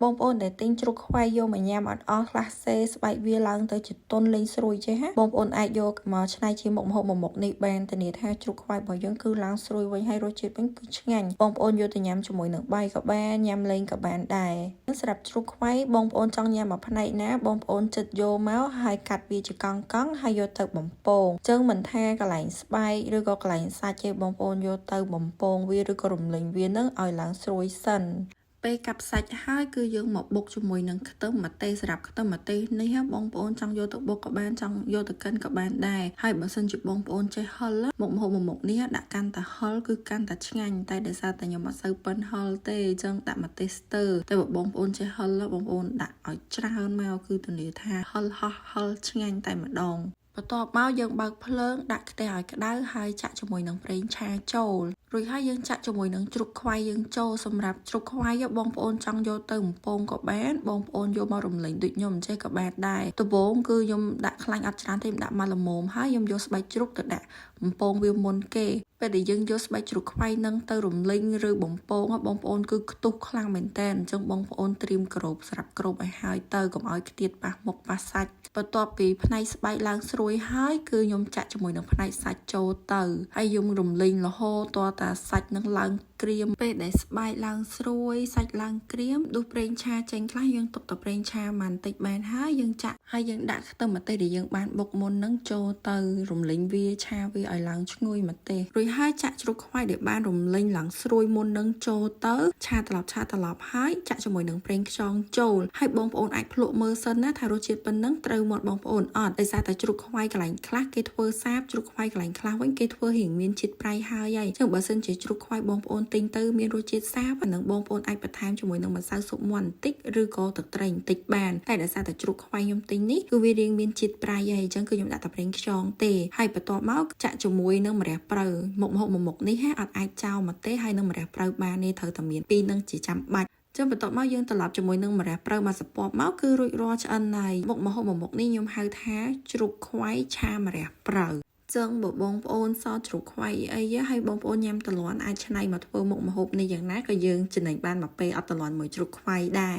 បងប្អូនដែលទិញជ្រូកខ្វៃយកមកញ៉ាំអត់អស់ខ្លះសេស្បែកវាឡើងទៅជាទន់លេងស្រួយចេះណាបងប្អូនអាចយកមកច្នៃជាមុខម្ហូបមួយមុខនេះបានធានាថាជ្រូកខ្វៃរបស់យើងគឺឡើងស្រួយវិញហើយរសជាតិវិញគឺឆ្ងាញ់បងប្អូនយកទៅញ៉ាំជាមួយនឹងបាយក៏បានញ៉ាំលេងក៏បានដែរសម្រាប់ជ្រូកខ្វៃបងប្អូនចង់ញ៉ាំមួយផ្នែកណាបងប្អូនចិត្តយកមកហើយកាត់វាជាកង់កង់ហើយយកទៅបំពងអញ្ចឹងមិនថាកន្លែងស្បែកឬក៏កន្លែងសាច់ទេបងប្អូនយកទៅបំពងវាឬក៏រំលីងវានឹងឲ្យឡើងស្រួយសិនពេលកាប់សាច់ហើយគឺយើងមកបុកជាមួយនឹងខ្ទឹមម្ទេសសម្រាប់ខ្ទឹមម្ទេសនេះបងប្អូនចង់យកទៅបុកក៏បានចង់យកទៅកិនក៏បានដែរហើយបើសិនជាបងប្អូនចេះហឹលមុខម្ហូបមួយមុខនេះដាក់កាន់តែហឹលគឺកាន់តែឆ្ងាញ់តែដោយសារតែខ្ញុំអត់សូវប៉ិនហឹលទេអញ្ចឹងដាក់ម្ទេសស្ទើតែបើបងប្អូនចេះហឹលបងប្អូនដាក់ឲ្យច្រើនមកគឺធានាថាហឹលហោះហឹលឆ្ងាញ់តែម្ដងបន្ទាប់មកយើងបើកភ្លើងដាក់ខ្ទះឲ្យក្តៅហើយចាក់ជាមួយនឹងប្រេងឆាចូលរួចហើយយើងចាក់ជាមួយនឹងជ្រូកខ្វៃយើងចូលសម្រាប់ជ្រូកខ្វៃបងប្អូនចង់យកទៅបំពងក៏បានបងប្អូនយកមករំលែងដូចខ្ញុំអញ្ចេះក៏បានដែរដំបូងគឺខ្ញុំដាក់ខ្លាញ់អត់ច្រើនទេខ្ញុំដាក់មកល្មមហើយខ្ញុំយកស្បែកជ្រូកទៅដាក់បំពងវាមុនគេពេលដែលយើងយកស្បែកជ្រូកខ្វៃនឹងទៅរំលីងឬបំពងបងប្អូនគឺខ្ទុះខ្លាំងមែនតើអញ្ចឹងបងប្អូនត្រៀមក្របស្រាប់ក្របឲ្យហើយទៅកុំឲ្យខ្ទាតប៉ះមុខប៉ះសាច់បន្ទាប់ពីផ្នែកស្បែកឡើងស្រួយហើយគឺខ្ញុំចាក់ជាមួយនឹងផ្នែកសាច់ចូលទៅហើយខ្ញុំរំលីងរហូតទាល់តែសាច់នឹងឡើងក្រៀមពេលដែលស្បែកឡើងស្រួយសាច់ឡើងក្រៀមដុះប្រេងឆាចេញខ្លះយើងទុកតែប្រេងឆាបន្តិចបានហើយយើងចាក់ហើយយើងដាក់ខ្ទឹមម្ទេសដែលយើងបានបុកមុននឹងចូលទៅរំលីងវាឆាវាឲ្យឡើងឈ្ងុយម្ទេសរួចហើយចាក់ជ្រូកខ្វៃដែលបានរំលីងឡើងស្រួយមុននឹងចូលទៅឆាត្រឡប់ឆាត្រឡប់ហើយចាក់ជាមួយនឹងប្រេងខ្យងចូលហើយបងប្អូនអាចភ្លក់មើលសិនណាថារសជាតិប៉ុណ្ណឹងត្រូវមាត់បងប្អូនអត់ដោយសារតែជ្រូកខ្វៃកន្លែងខ្លះគេធ្វើសាបជ្រូកខ្វៃកន្លែងខ្លះវិញគេធ្វើរៀងមានជាតិប្រៃហើយហើយចឹងបើសិនជាជ្រូកខ្វៃបងប្អូនទិញទៅមានរសជាតិសាបអានឹងបងប្អូនអាចបន្ថែមជាមួយនឹងម្សៅស៊ុបមាន់បន្តិចឬក៏ទឹកត្រីបន្តិចបានតែដោយសារតែជ្រូកខ្វៃខ្ញុំទិញនេះគឺវារៀងមានជាតិប្រៃហើយអញ្ចឹងគឺខ្ញុំដាក់តែប្រេងខ្យងទេហើយបន្ទាប់មកចាក់ជាមួយនឹងម្រះព្រៅមុខម្ហូបមួយមុខនេះហាអត់អាចចោលមកទេហើយនឹងម្រះព្រៅបាននេះត្រូវតែមានពីរនឹងជាចាំបាច់ចឹងបន្ទាប់មកយើងត្រឡប់ជាមួយនឹងម្រះព្រៅមកសពប់មកគឺរួចរាល់ឆ្អិនហើយមុខម្ហូបមួយមុខនេះខ្ញុំហៅថាជ្រូកខ្វៃឆាម្រះព្រៅចឹងបើបងប្អូនសល់ជ្រូកខ្វៃអីហើយបងប្អូនញ៉ាំតលន់អាចច្នៃមកធ្វើមុខម្ហូបនេះយ៉ាងណាក៏យើងចំណេញបានមួយពេលអត់តលន់មួយជ្រូកខ្វៃដែរ។